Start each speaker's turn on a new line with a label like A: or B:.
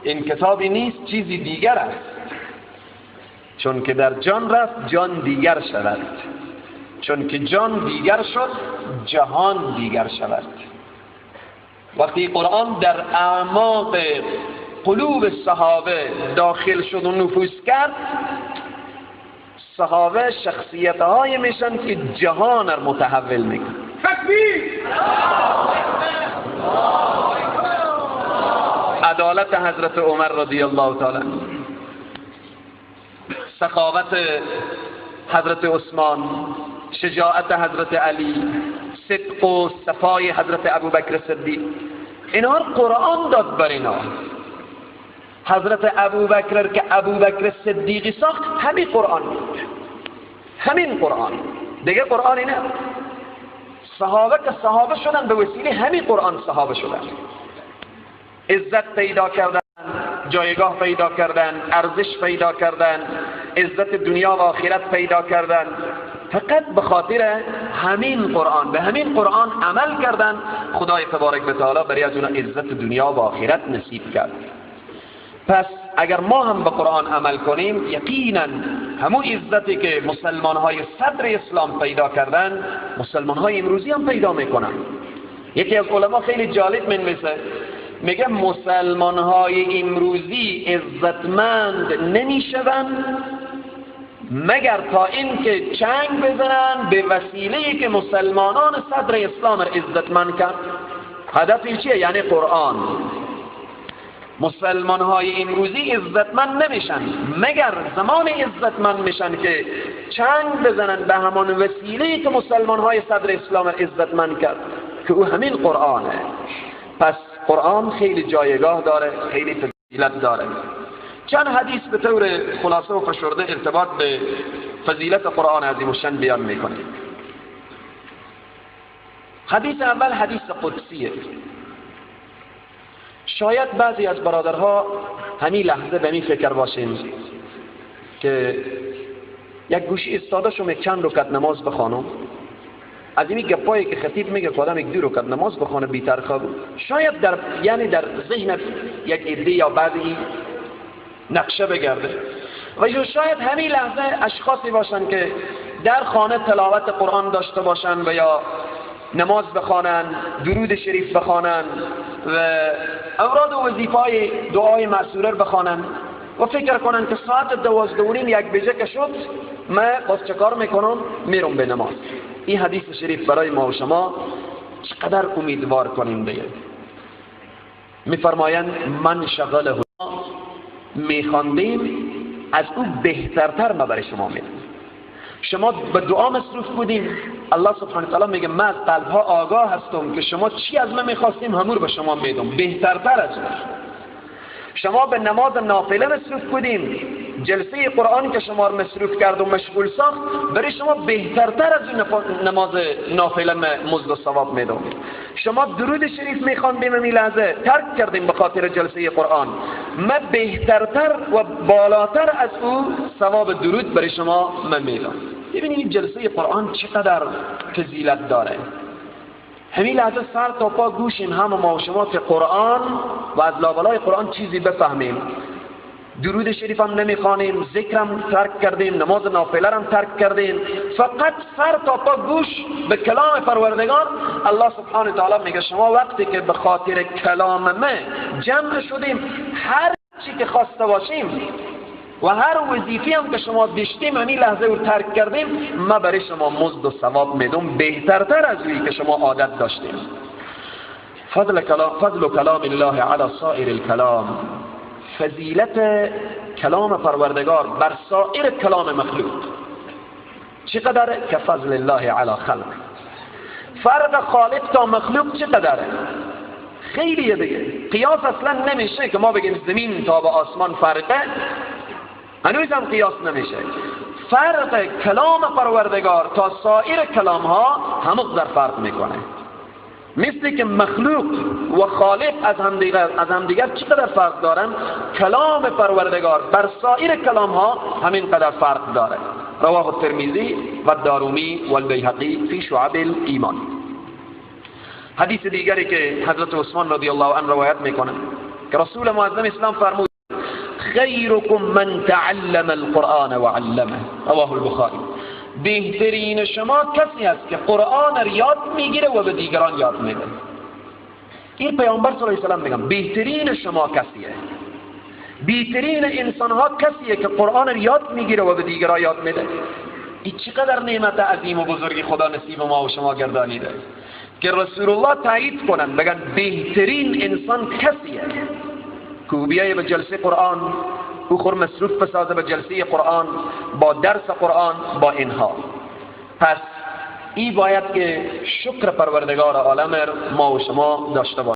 A: این کتابی نیست، چیزی دیگر است. چون که در جان رفت جان دیگر شود، چون که جان دیگر شد جهان دیگر شود. وقتی قرآن در اعماق قلوب صحابه داخل شد و نفوذ کرد، صحابه شخصیت های میشن که جهان را متحول میکنن.
B: تکبیر!
A: عدالت حضرت عمر رضی الله تعالی، سخاوت حضرت عثمان، شجاعت حضرت علی، صدق و صفای حضرت ابوبکر صدیق، اینها قرآن داد بر اینا. حضرت ابوبکر که ابوبکر صدیقی ساخت همین قرآن بود، همین قرآن، دیگه قرآنی نه. صحابه که صحابه شدن به وسیله همین قرآن صحابه شدن، عزت پیدا کردن، جایگاه پیدا کردن، ارزش پیدا کردن، عزت دنیا و آخرت پیدا کردن، فقط به خاطر همین قرآن، به همین قرآن عمل کردن. خدای تبارک و تعالی برای از اون عزت دنیا و آخرت نصیب کرد. پس اگر ما هم به قرآن عمل کنیم، یقینا همون عزتی که مسلمان های صدر اسلام پیدا کردن، مسلمان های امروزی هم پیدا میکنن. یکی از علما خیلی جالب منویسه، میگه مسلمان های امروزی عزتمند نمیشوند مگر تا اینکه چنگ بزنن به وسیله‌ای که مسلمانان صدر اسلام را عزتمند کرد. هدف این چیه؟ یعنی قرآن. مسلمان های امروزی عزتمند نمیشن مگر زمان عزتمند میشن که چنگ بزنن به همان وسیله‌ای که مسلمان های صدر اسلام را عزتمند کرد، که او همین قرآنه. پس قرآن خیلی جایگاه داره، خیلی فضیلت داره. چند حدیث به طور خلاصه و فشرده ارتباط به فضیلت قرآن عظیم الشأن بیان میکنیم. حدیث اول حدیث قدسیه. شاید بعضی از برادرها همین لحظه به این فکر باشیم که یک گوشی استاده شم یک چند رکعت نماز بخوانم، از این گپایی که خطیب میگه که آدم یک دو رکعت نماز بخوانه بی‌ترخه بود، شاید در یعنی در ذهن یک عده یا بعضی نقشه بگرده. و یا شاید همین لحظه اشخاصی باشن که در خانه تلاوت قرآن داشته باشن و یا نماز بخوانن، درود شریف بخوانن و اوراد و وظیفه‌های دعای معصوره بخوانن و فکر کنن که ساعت 12:30 یک بجه که شد من باز چکار میکنم؟ میرم به نماز. این حدیث شریف برای ما و شما چقدر امیدوار کنیم دیگه. میفرمایند من شغله میخواندیم از او بهترتر ما برای شما میدم. شما به دعا مصروف بودیم، الله سبحانه وتعالی میگه من از قلبها آگاه هستم که شما چی از من میخواستیم همور به شما میدم، بهترتر از اون. شما به نماز نافله مصروف بودیم، جلسه قرآن که شما رو مصروف کرد و مشغول ساخت برای شما بهترتر از اون نماز نافله مزد و ثواب میدم. شما درود شریف میخواندیم این لحظه ترک کردیم به خاطر جلسه قرآن، من بهترتر و بالاتر از او ثواب درود برای شما من میدم. ببینید جلسه قرآن چقدر فضیلت داره. همین لحظه سر تا پا گوشیم هم ما و شما که قرآن و از لابلای قرآن چیزی بفهمیم. درود شریف هم نمیخوانیم، ذکرم ترک کردیم، نماز نافله هم ترک کردیم، فقط سر تا پا گوش به کلام پروردگار. الله سبحانه تعالی میگه شما وقتی که به خاطر کلام من جمع شدیم، هر چی که خواسته باشیم و هر وظیفه هم که شما داشتیم همین لحظه رو ترک کردیم، ما برای شما مزد و ثواب میدم بهترتر از وی که شما عادت داشتیم. فضل کلام الله علی سائر الکلام، فضیلت کلام پروردگار بر سایر کلام مخلوق چقدره؟ که فضل الله علی خلق. فرق خالق تا مخلوق چقدره؟ خیلیه دیگه، قیاس اصلا نمیشه که ما بگیم زمین تا به آسمان فرقه، هنوز هم قیاس نمیشه. فرق کلام پروردگار تا سایر کلام ها همقدر فرق میکنه. مثل که مخلوق و خالق از همدیگر چقدر فرق دارن، کلام پروردگار بر سایر کلام ها همین قدر فرق داره. رواه الترمذی و الدارمی و البیهقی فی شعب الایمان. حدیث دیگری که حضرت عثمان رضی الله عنه روایت میکنه، که رسول معظم اسلام فرمود خیرکم من تعلم القرآن و علمه، رواه البخاری. بهترین شما کسی است که قرآن را یاد میگیره و به دیگران یاد میده. این پیامبر صلی الله علیه و سلم میگن بهترین شما کسیه، بهترین انسان ها کسیه که قرآن را یاد میگیره و به دیگران یاد میده. این چقدر نعمت عظیم و بزرگی خدا نصیب ما و شما گردانیده که رسول الله تایید کنن بگن بهترین انسان کسیه که بیایه به جلسه قرآن، او خور مصروف بسازه به جلسه قرآن، با درس قرآن، با اینها. پس ای باید که شکر پروردگار عالم ما و شما داشته باشیم.